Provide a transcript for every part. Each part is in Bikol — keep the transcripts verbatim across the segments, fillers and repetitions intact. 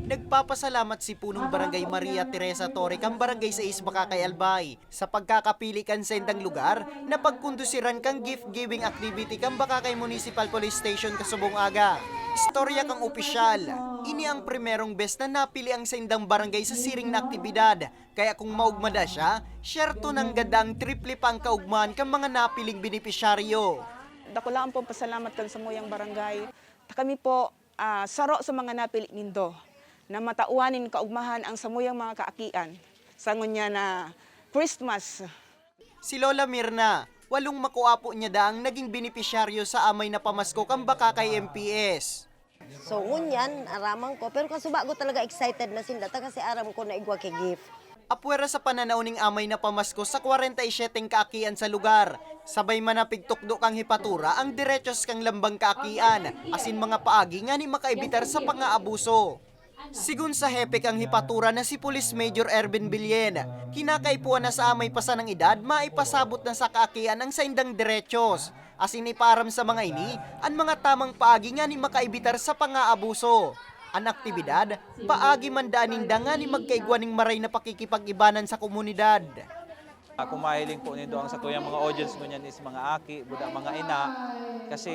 Nagpapasalamat si Punong Barangay Maria Teresa Torre kan Barangay sais Bacacay, Albay sa pagkakapili kan saindang lugar na pagkondusiran kan gift giving activity kan Bacacay Municipal Police Station kasubong aga. Istorya kan opisyal, ini ang primerong bes na napili ang saindang barangay sa siring na aktibidad. Kaya kung maugma daa siya, syerto nanggad ang triple pa ang kaugmahan kan mga napiling benepisyaryo. Dakulaon pong pasalamat kan samuyang barangay. Ta kami po, ah, saro sa mga napili nindo na matawan nin kaugmahan ang samuyang mga kaakian sa ngunyan na Christmas. Si Lola Mirna, walong makua po niya daa ang naging benepisyaryo sa amay na pamasko kan Bacacay M P S. So, ngunyan, araman ko. Pero kasubago talaga excited na sinda, ta kasi aram ko na igwa ki gift. Apwera sa pananao ning amay na pamasko sa kwarenta y siyete kaakian sa lugar, sabay man napigtukdo kan hepatura ang derechos kan lambang kaakian, asin mga paagi ngani makaibitar sa pangaabuso. Sigon sa hepe kan hepatura na si Police Major Ervin Billen, kinakaipuhan na sa amay pa sanang edad maipasabot na sa kaakian ang saindang derechos, asin ipaaram sa mga ini an mga tamang paagi ngani makaibitar sa pangaabuso. An aktibidad, paagi man daa ninda ngani magkaigwa ning maray na pakikipag-ibanan sa komunidad. Ah, kung mahiling po nindo, ang satuyang mga audience ngunyan is mga aki, buda mga ina, kasi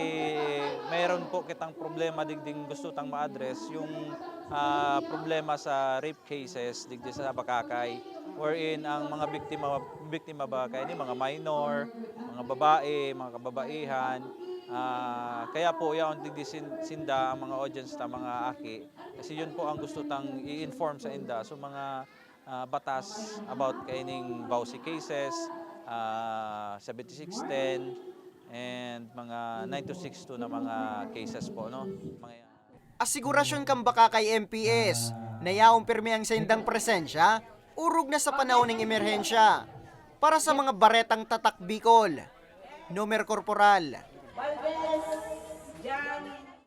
mayroon po kitang problema digding gusto tang ma-address, yung, ah, problema sa rape cases digdi sa Bacacay, wherein ang mga biktima, biktima ba kaya ni mga minor, mga babae, mga kababaihan. Ah, kaya po yaon digdi sin-, sinda ang mga audience ta mga aki, kasi yun po ang gusto tang i-inform sa inda. So, mga, ah, batas about kaining VAWC cases, ah, seventy-six ten, and mga nine two six two na mga cases po, no? Mga Asigurasyon kan Bacacay M P S na yaon pirmi ang saindang presensya, orog na sa panahon ning emerhensya. Para sa mga baretang Tatak Bicol, Nomer Corporal. Valdez Jan